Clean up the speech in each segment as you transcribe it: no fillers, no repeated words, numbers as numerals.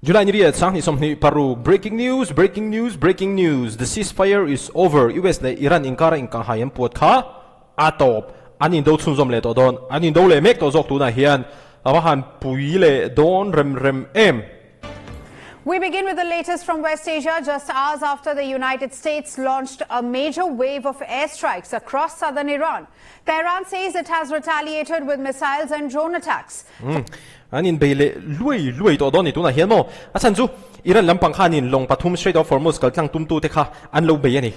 July ni riat 2026 Breaking news breaking news breaking news The ceasefire is over US leh Iran inkara inkahhai an puat kha a tawp an indo chhunzawm leh tawh dawn an indo leh mek tawh zawk tunah hian a va han pui leh dawn rem rem em. We begin with the latest from West Asia just hours after the United States launched a major wave of airstrikes across southern Iran. Tehran says it has retaliated with missiles and drone attacks. An inbei leh luai luai tawh dawn ni tunah hian maw? A chhan chu Iran lampang khanin lawng pathum Strait of Hormuz kal tlang tumtute kha an lo bei a ni.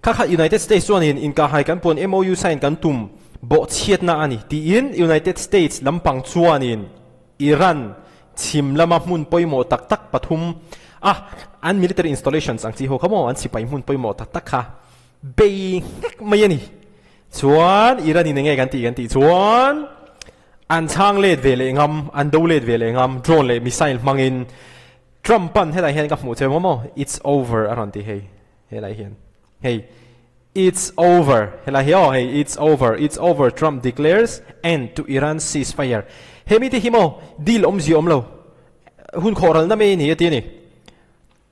Kha kha United States chuanin inkahhai kan puan MOU sign kan tum bawhchhiatna a ni tiin United States lampang chuanin Iran chhim lama hmun pawimawh tak tak pathum a an military installations ang chi ho kha maw an sipai hmun pawimawh tak tak kha bei nghek mai a ni. Chuan Iran in enge kan tih kan tih chuan an chhang let ve leh ngam, an do let ve leh ngam, drone leh missile hmangin Trump an helai hian ka hmuh che maw maw it's over a rawn ti hei helai hian hei it's over helai hi aw hei it's over it's over Trump declares end to Iran ceasefire he mite hi maw deal awmzia awm lo hun khawhralna mai a ni a ti a ni.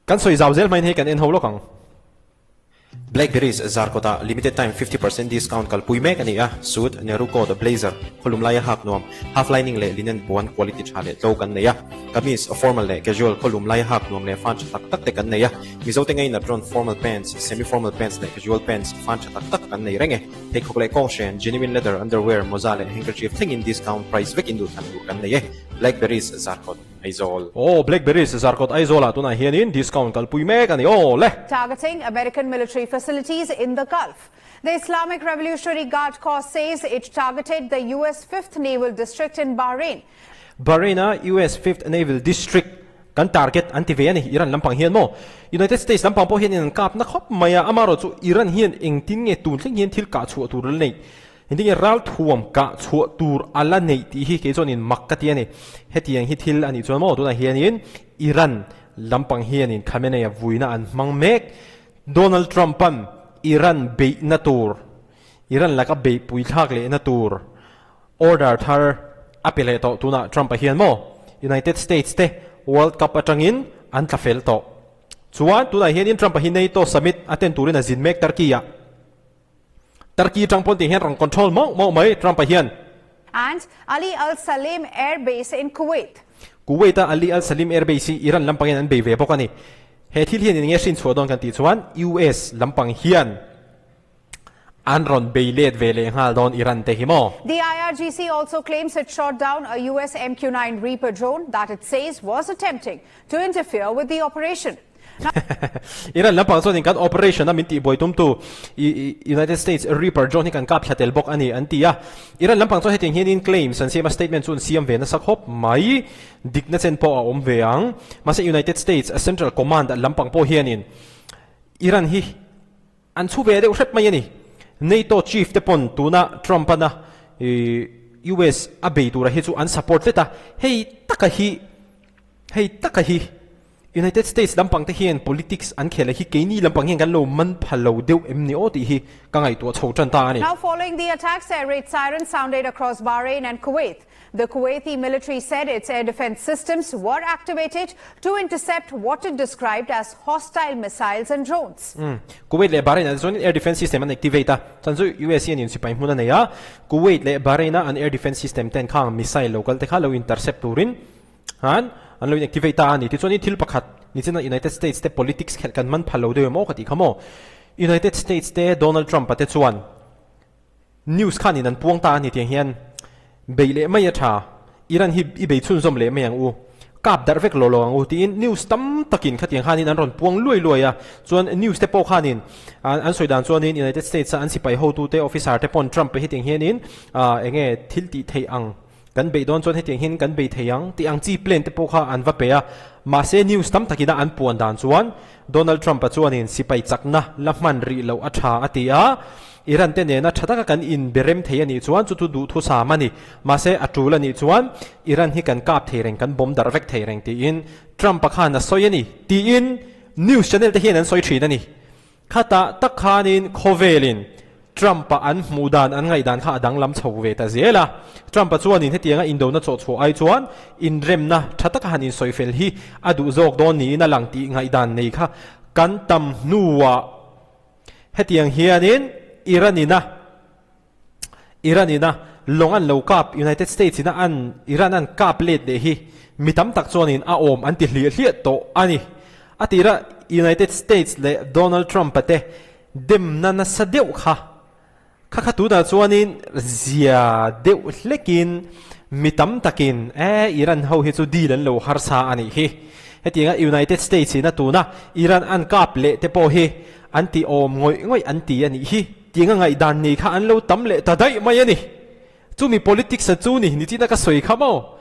Kan sawi zau zel hmain hei kan en ho lawk ang. Blackberries zarkawtah limited time 50% discount kalpui mek a ni a, suit, Nehru coat, blazer, khawlum laia hak nuam, half lining leh linen puan quality tha leh tlo kan nei a, kamis, formal leh casual khawlum laia hak nuam leh fan tha tak tak te kan nei a, Mizote ngainat rawn formal pants, semi formal pants leh casual pants fan tha tak tak kan nei reng e. Pheikhawk leh kawnghren, genuine leather, underwear, mawza leh handkerchief thlengin discount price vekin duhthlan tur kan nei e. Blackberries zarkawt. Aizawl. Aw Blackberries Zarkawt Aizawlah tunah hianin discount kalpui mek a ni aw le. Targeting American military facilities in the Gulf. The Islamic Revolutionary Guard Corps says it targeted the US Fifth Naval District in Bahrain. Bahrain-a US Fifth Naval District kan target an ti ve a ni, Iran lampang hian maw? United States lampang pawh hianin an kap na khawp mai a, amaherawhchu Iran hian engtin nge tun thleng hian thil kah chhuah tur la neih? Engtin nge ralthuam kah chhuah tur a la neih tih hi kei chuanin mak ka ti a ni. Hetiang hi thil a nih chuan maw tunah hianin Iran lampang hianin Khamenei-a vuina an hmang mek. Donald Trump-a'n Iran beihna tur, Iran laka beihpui thlak lehna tur order thar a pe leh tawh tunah Trump-a hian maw United States te World Cup atangin an tla fel tawh. Chuan tunah hianin Trump-a hi NATO summit a ten turin a zin mek Turkey-ah. Turkey tang pawn tih hian rawn control mauh mauh mai Trump-a hian. And Ali Al Salem Air Base in Kuwait. Kuwait-a Ali Al Salim Air Base hi Iran lampangin an bei ve bawk a ni. He thil hian eng nge hrin chhuah dawn kan tih chuan US lampang hian an rawn bei let ve leh nghal dawn Iran te hi maw? The IRGC also claims it shot down a US MQ-9 Reaper drone that it says was attempting to interfere with the operation. Iran lampang chuanin kan operation a min tihbuai tumtu United States Reaper drone hi kan kap thla tel bawk a ni an ti a. Iran lampang chuan hetiang hianin claims an siam a, statement chu an siam ve nasa khawp mai. Dikna chen pawh a awm ve ang. Mahse United States Central Command lampang pawh hianin Iran hi an chhu ve deuh hrep mai a ni. NATO chief te pawn tuna Trump-ana US a bei tura hi chu an support tlet a, hei taka hi hei taka hi United States lampang te hian politics an khel a hi keini lampang hian kan lo man pha lo deuh em ni aw tih hi ka ngaihtuah chho tan ta a ni. Now following the attacks, air raid sirens sounded across Bahrain and Kuwait. The Kuwaiti military said its air defense systems were activated to intercept what it described as hostile missiles and drones. Kuwait leh Bahrain ah chuan air defense system an activate a, chuan chu US hian in sipai hmun a nei a, Kuwait leh Bahrain a an air defense system ten khang missile lo kal te kha lo intercept turin Han an lo in activate ta a ni. Tichuanin thil pakhat nichina United States te politics khelh kan man phal lo deuh em aw ka tih kha maw? United States te Donald Trump a te chuan news khanin an puang ta a ni tiang hian bei leh mai a tha, Iran hi i bei chhunzawm leh mai ang u, kap darh vek lo lo ang u tiin news tam takin khatiang khanin an rawn puang luai luai a. Chuan news te pawh khanin an sawi dan chuanin United States a an sipai hotute officer te pawn Trump hetiang hianin enge thil tih theih ang Kan beih dawn chuan hetiang hian kan bei thei ang tih ang chi plan te pawh kha an va pe a. Mahse news tam takin a an puan dan chuan Donald Trump-a chuanin sipai chakna la hman rih loh a tha a ti a. Iran te nena tha taka kan inbe rem thei a nih chuan chu chu duhthusam a ni. Mahse a tul a nih chuan Iran hi kan kap thei reng, kan bomb darh vek thei reng tiin Trump-a khan a sawi a ni tiin news channel te hian an sawi thin a ni. Khatah tak khanin khawvelin. Trump-a an hmuh dan, an ngaihdan kha a danglam chho ve ta zel a. Trump-a chuanin hetianga indona chawh chhuah ai chuan inremna tha taka han insawi fel hi a duh zawk dawn niin a lang tih ngaihdan nei kha kan tam hnuah hetiang hianin Iran-ina Iran-ina lawng an lo kap, United States-ina an Iran an kap let leh hi mi tam tak chuanin a awm an ti hliah hliah tawh a ni. A tira United States leh Donald Trump-a te Demna nasa deuh kha. Kha kha tunah chuanin zia deuh hlekin mi tam takin e Iran ho hi chu deal an lo harsa a nih hi. Hetianga United States in a tuna Iran an kap leh te pawh hi an ti awm ngawih ngawih an ti a nih hi. Tianga ngaihdan nei kha an lo tam leh ta daih mai a ni. Chumi politics a chu ni nichina ka sawi kha maw?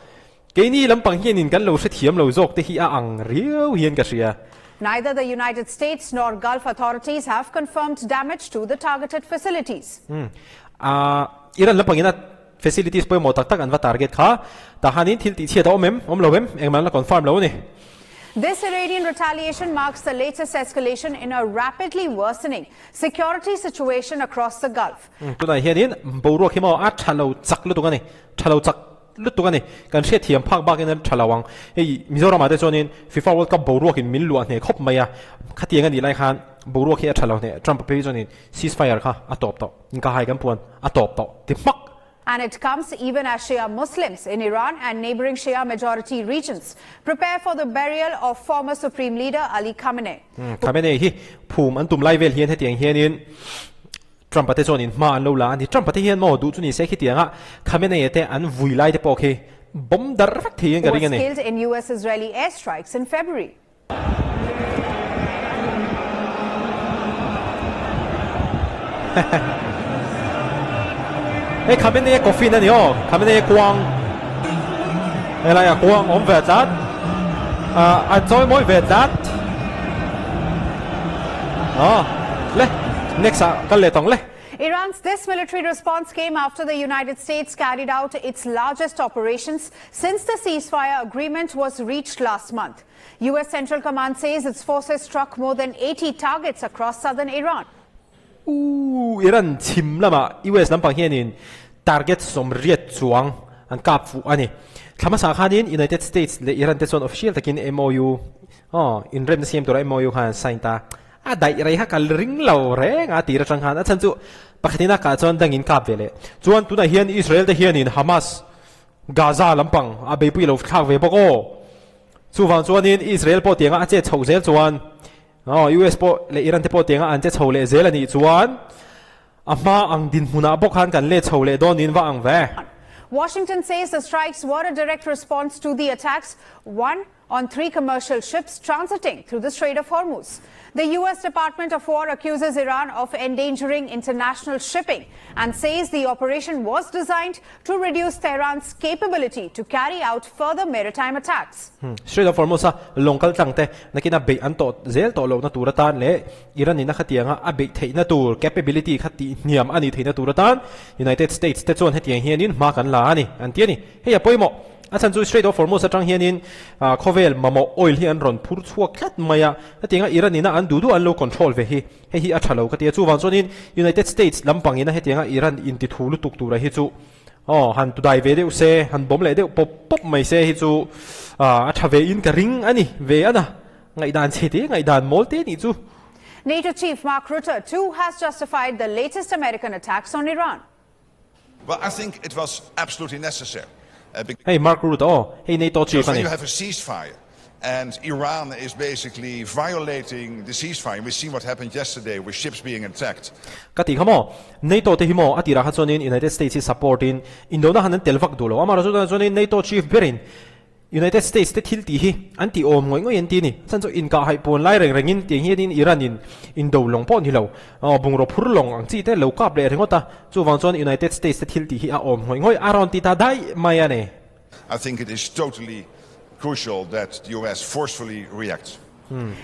Keini lampang hianin kan lo hrethiam lo zawk te hi a ang riau hian ka hria. Neither the United States nor Gulf authorities have confirmed damage to the targeted facilities. Umm. Iran lampangin a facilities pawimawh tak tak an va target kha. Tah hanin thil tihchhiat a awm em? Awm lo em? Engmah an la confirm lo a ni. This Iranian retaliation marks the latest escalation in a rapidly worsening security situation across the Gulf. Umm. Tunah hianin boruak hi maw a tha lo chak lutuk a ni. Tha lo chak. Lutuk a ni. Kan hriatthiam phak bakin a tha lo ang. Hei Mizoramah te chuanin FIFA World Cup boruakin min luah hneh khawp mai a. Khatiang a nih lai khan boruak hi a tha lo hneh. Trump a phei chuanin ceasefire kha a tawp tawh. Inkahai kan puan a tawp tawh ti hmak. And it comes even as Shia Muslims in Iran and neighbouring Shia majority regions prepare for the burial of former Supreme Leader Ali Khamenei. Khamenei hi phum an tum lai vel hian hetiang hianin Trump-a te chuan in hma an lo la a ni. Trump-a te hian maw duh chu ni se khitianga Khamenei-a te an vui lai te pawh khi bomb dar vek thei in ka ring a ni. Was killed in US-Israeli airstrikes in February. Hei Khamenei-a coffin a ni aw, Khamenei-a kuang helai a kuang awm ve tlat, an chawi mawi ve tlat. Aw le next ah kal leh tawng le. Iran's this military response came after the United States carried out its largest operations since the ceasefire agreement was reached last month. US Central Command says its forces struck more than 80 targets across southern Iran. Ooh, Iran chhim lamah US lampang hianin target 80 chuang an kap fuh a ni. Thla hmasa khanin United States leh Iran te chuan official takin MOU Aw, inremna siam tura MOU khan an sign ta. A daih rei kha ka ring lo reng a tir atang khan. A chhan chu pakhatin a kah chuan dangin kap ve leh. Chuan tunah hian Israel te hianin Hamas, Gaza lampang a beipui lo thlak ve bawk aw. Chuvang chuanin Israel pawh tianga a che chhoh zel chuan aw US pawh leh Iran te pawh tianga an che chho leh zel a nih chuan a hma ang dinhmunah bawk khan kan let chho leh dawn niin va ang ve. Washington says the strikes were a direct response to the attacks, one on 3 commercial ships transiting through the Strait of Hormuz. The US Department of War accuses Iran of endangering international shipping and says the operation was designed to reduce Tehran's capability to carry out further maritime attacks. Strait of Hormuz a lawng kal tlang te nakina beih an tawh zel tawh lohna tur atan leh Iran in a khatianga a beih theihna tur capability kha tih hniam a nih theihna tur atan United States te chuan hetiang hianin hma kan la a ni an ti a ni. Hei a pawimawh. A chhan chu Strait of Hormuz atang hianin khawvel mamawh oil hi an rawn phur chhuak tlat mai a, hetianga Iran ina an duh duh an lo control ve hi hei hi a tha lo ka ti a, chuvang chuanin United States lampangina hetianga Iran intithu lutuk tura hi chu aw han tudai ve deuh se, han bawm leh deuh pawp pawp mai se hi chu a tha ve in ka ring a ni ve a na, ngaihdan chhe te ngaihdan mawl te nih chu. NATO chief Mark Rutte too has justified the latest American attacks on Iran. Well, I think it was absolutely necessary. Hei Mark Rutte aw, hei NATO chief a ni. Because when you have a ceasefire and Iran is basically violating the ceasefire, we've seen what happened yesterday with ships being attacked. Ka ti kha maw, NATO te hi maw a tirah kha chuanin United States hi support in indona han an tel vak duh lo. Amaherawhchu chuanin NATO chief berin United States te thil tih hi an tih awm ngawih ngawih an ti a ni. Chuan chu inkah haih pawn lai reng rengin tiang hianin Iran in indo lawng pawh ni lo, bungraw phur lawng ang chi te lo kap leh ringawt a. Chuvang chuan United States te thil tih hi a awm ngawih ngawih a rawn ti ta daih mai a ni. I think it is totally crucial that the US forcefully reacts.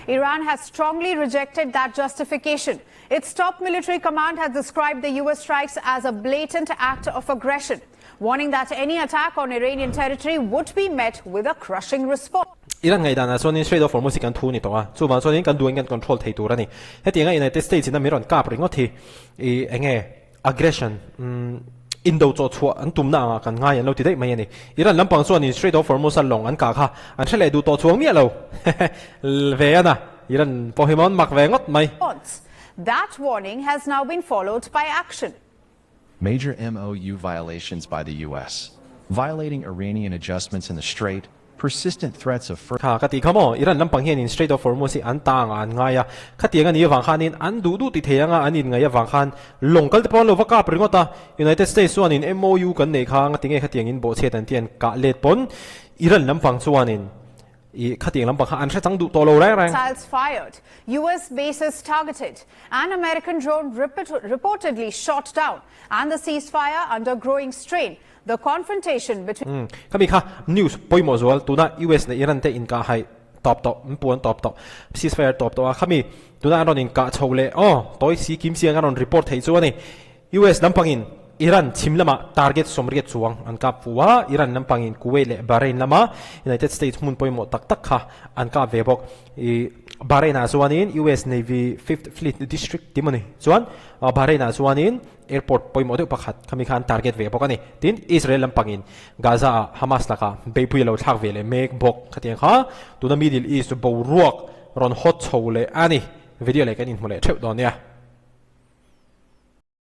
Iran has strongly rejected that justification. Its top military command has described the US strikes as a blatant act of aggression. Warning that any attack on Iranian territory would be met with a crushing response. Iran ngaihdanah chuanin Strait of Hormuz hi kan thu a ni tawh a, chuvang chuanin kan duhin kan control thei tur a ni. Hetianga United States in a mi rawn kap ringawt hi i eng nge? Aggression, indo chaw chhuah an tumna angah kan ngai an lo ti daih mai a ni. Iran lampang chuanin Strait of Hormuz a lawng an kah kha an hre leh duh tawh chuang miah lo ve a na. Iran pawh hi mawn mak ve ngawt mai. That warning has now been followed by action. Major MOU violations by the US, violating Iranian adjustments in the Strait, persistent threats of further. Kha ka ti kha maw, Iran lampang hianin Strait of Hormuz hi an ta angah an ngai a, khatiang a nih avang khanin an duh duh ti thei anga an inngaih avang khan lawng kal te pawh an lo va kap ringawt a, United States chuanin MOU kan neih kha anga tinge khatiang in bawhchhiat an tih an kah let pawn Iran lampang chuanin i khatiang lampang kha an hre chang duh tawh lo reng reng. Missiles fired, US bases targeted, an American drone reportedly shot down and the ceasefire under growing strain. The confrontation between. Umm khami kha news pawimawh zual tuna US leh Iran te inkah hai tawp tawh an puan tawp tawh ceasefire tawp tawh a khami tuna an rawn inkah chho leh aw tawi si kim si ang an rawn report theih chu a ni US lampangin Iran chhim lamah target sawmriat chuang an kap fu a Iran lampangin Kuwait leh Bahrain lama United States hmun pawimawh tak tak kha an kap ve bawk i Bahrain ah chuanin US Navy Fifth Fleet District ti maw ni chuan Bahrain ah chuanin Airport pawimawh deuh pakhat khami khan target ve bawk a ni. Tin, Israel lampangin Gaza ah Hamas lakah beihpui a lo thlak ve leh mek bawk. Khatiang kha tuna Middle East boruak rawn hawt chho leh a ni. Video leh kan inhmu leh theuh dawn nia.